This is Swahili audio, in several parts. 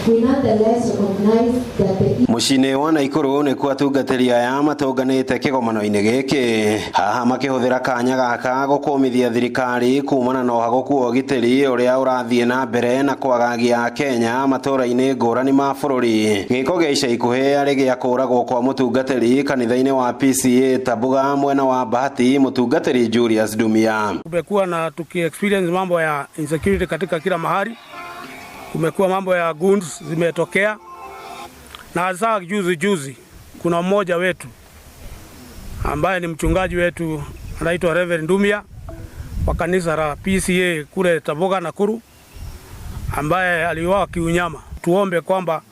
We nonetheless recognize that the Mũciĩ-inĩ wa Naikuru nĩkuo atungatĩri aya matũnganĩte kĩgomano-inĩ gĩkĩ. Haha makĩhũthĩra kanya gaka gũkũmithia thirikari kumana na ũhagũku wa ũgitĩri ũrĩa ũrathiĩ na mbere na kwagagia Kenya matũũra-inĩ ngũrani ma bũrũri. Gĩko gĩa ica ikuhĩ arĩ gĩa kũragwo kwa mũtungatĩri kanitha-inĩ wa PCEA Tabuga mwena wa Bahati, mũtungatĩri Julius Ndumia. Kumekuwa na tuki experience mambo ya insecurity katika kila mahali. Kumekuwa mambo ya goons zimetokea, na hasa juzi juzi kuna mmoja wetu ambaye ni mchungaji wetu anaitwa Reverend Ndumia wa kanisa la PCEA kule Taboga, Nakuru, ambaye aliuawa kiunyama. Tuombe kwamba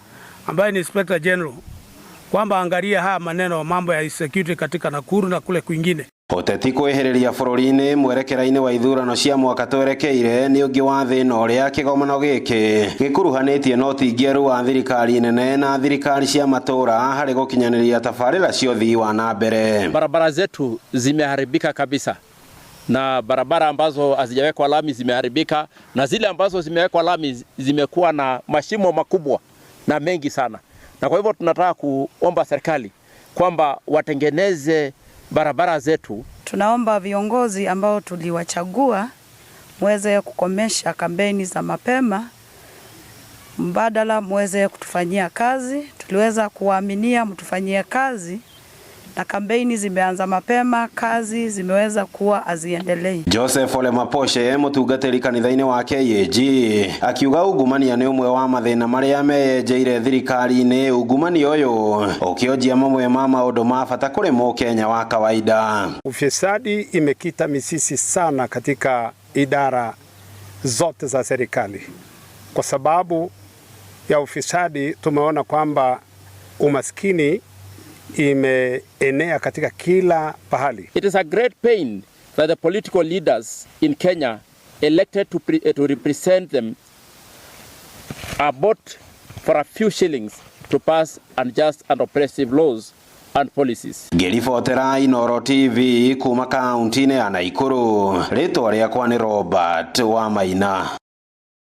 ambaye ni Inspector General kwamba angalia haya maneno, mambo ya insecurity katika Nakuru na kule kwingine. Ũteti kwĩhĩrĩria bũrũri-inĩ mwerekera-inĩ wa ithurano cia mwaka twerekeire nĩ ũngĩ wa thĩna ũrĩa kĩgomano gĩkĩ gĩkuruhanĩtie na ũtingĩeru wa thirikari nene na thirikari cia matũũra harĩ gũkinyanĩria tabarĩra cia ũthii wa na mbere. Barabara zetu zimeharibika kabisa, na barabara ambazo hazijawekwa lami zimeharibika, na zile ambazo zimewekwa lami zimekuwa na mashimo makubwa na mengi sana, na kwa hivyo tunataka kuomba serikali kwamba watengeneze barabara zetu. Tunaomba viongozi ambao tuliwachagua muweze kukomesha kampeni za mapema, mbadala muweze kutufanyia kazi. Tuliweza kuwaaminia mtufanyie kazi, na kampeni zimeanza mapema, kazi zimeweza kuwa haziendelei. Joseph Ole Maposhe mũtungatĩri kanitha-inĩ wa KAG akiuga ungumania nĩ ũmwe wa mathĩna marĩa meyenjeire thirikari-inĩ. Ungumania ũyũ ũkĩonjia mamwe ma maũndũ ma bata kũrĩ mũkenya wa kawaida. Ufisadi imekita mizizi sana katika idara zote za serikali. Kwa sababu ya ufisadi tumeona kwamba umaskini imeenea katika kila pahali. It is a great pain that the political leaders in Kenya elected to represent them are bought for a few shillings to pass unjust and oppressive laws and policies. Ngĩribotera Inooro TV kuma kaunti-inĩ ya Naikuru, rĩtwa rĩakwa nĩ Robert Wamaina.